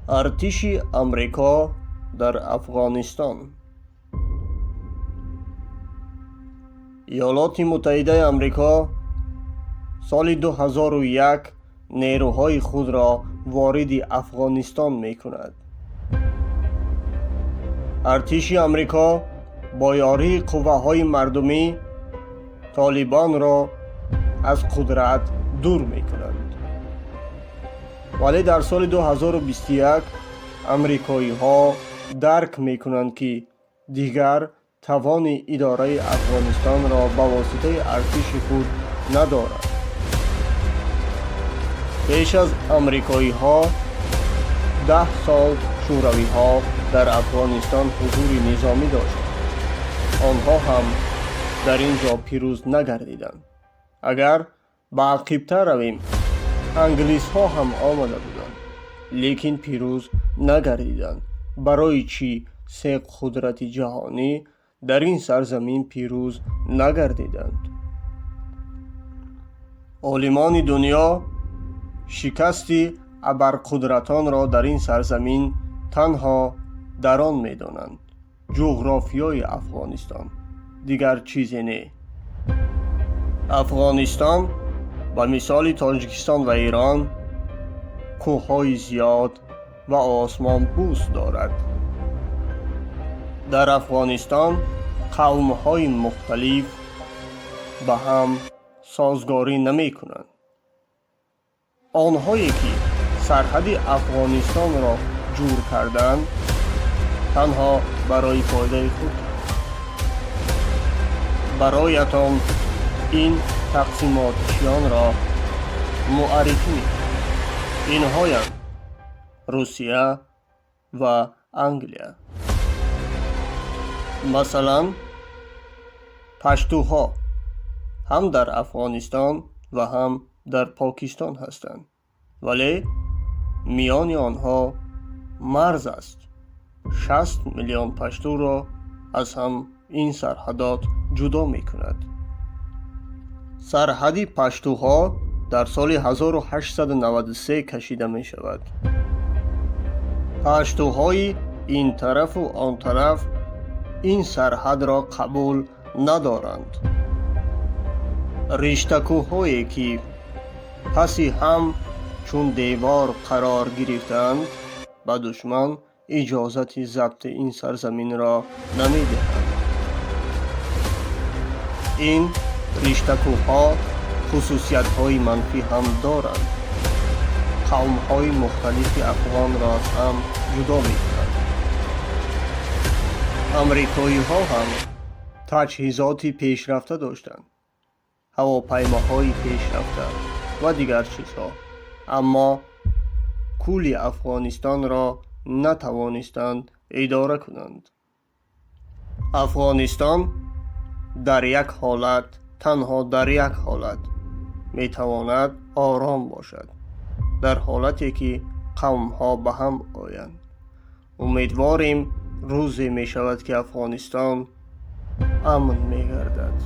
Артиши Амрико дар Афғонистон. Иёлоти Муттаҳидаи Амрико соли 2001 нерӯҳои худро вориди Афғонистон мекунад. Артиши Амрико бо ёрии қувваҳои мардумӣ Толибонро аз қудрат дур мекунанд. Вале дар соли 2021 амрикоиҳо дарк мекунанд, ки дигар тавони идораи Афғонистонро ба воситаи артиши худ надоранд. Пеш аз амрикоиҳо 10 сол шӯравиҳо дар Афғонистон ҳузури низомӣ доштанд. Онҳо ҳам дар ин ҷо пирӯз нагардиданд. Агар ба ақибтар равем, англисҳо ҳам омада буданд, лекин пирӯз нагардиданд. Барои чӣ се қудрати ҷаҳонӣ дар ин сарзамин пирӯз нагардиданд? Олимони дунё шикасти абарқудратонро дар ин сарзамин танҳо дар он медонанд: ҷуғрофиёи Афғонистон, дигар чизе не. Афғонистон ба мисоли Тоҷикистон ва Эрон кӯҳҳои зиёд ва осмонбӯс дорад. Дар Афғонистон қавмҳои мухталиф ба ҳам созгорӣ намекунанд. Онҳое ки сарҳади Афғонистонро ҷур карданд, танҳо барои фоидаи худ. Бароятон ин тақсимотчиёнро муаррифӣ мекунам. Инҳоянд: Русия ва Англия. Масалан, паштуҳо ҳам дар Афғонистон ва ҳам дар Покистон ҳастанд, вале миёни онҳо марз аст. 60 миллион паштуро аз ҳам ин сарҳадот ҷудо мекунад. Сарҳади паштуҳо дар соли 1893 кашида мешавад. Паштуҳои ин тарафу он тараф ин сарҳадро қабул надоранд. Риштакӯҳҳое ки паси ҳам чун девор қарор гирифтаанд, ба душман иҷозати забти ин сарзаминро намедиҳанд. Ин риштакӯҳҳо хусусиятҳои манфӣ ҳам доранд. Қавмҳои мухталифи афғонро аз ҳам ҷудо мекунанд. Амрикоиҳо ҳам таҷҳизоти пешрафта доштанд, ҳавопаймоҳои пешрафта ва дигар чизҳо, аммо кулли Афғонистонро натавонистанд идора кунанд. Афғонистон дар як ҳолат, танҳо дар як ҳолат метавонад ором бошад, дар ҳолате ки қавмҳо ба ҳам оянд. Умедворем, рӯзе мешавад, ки Афғонистон амн мегардад.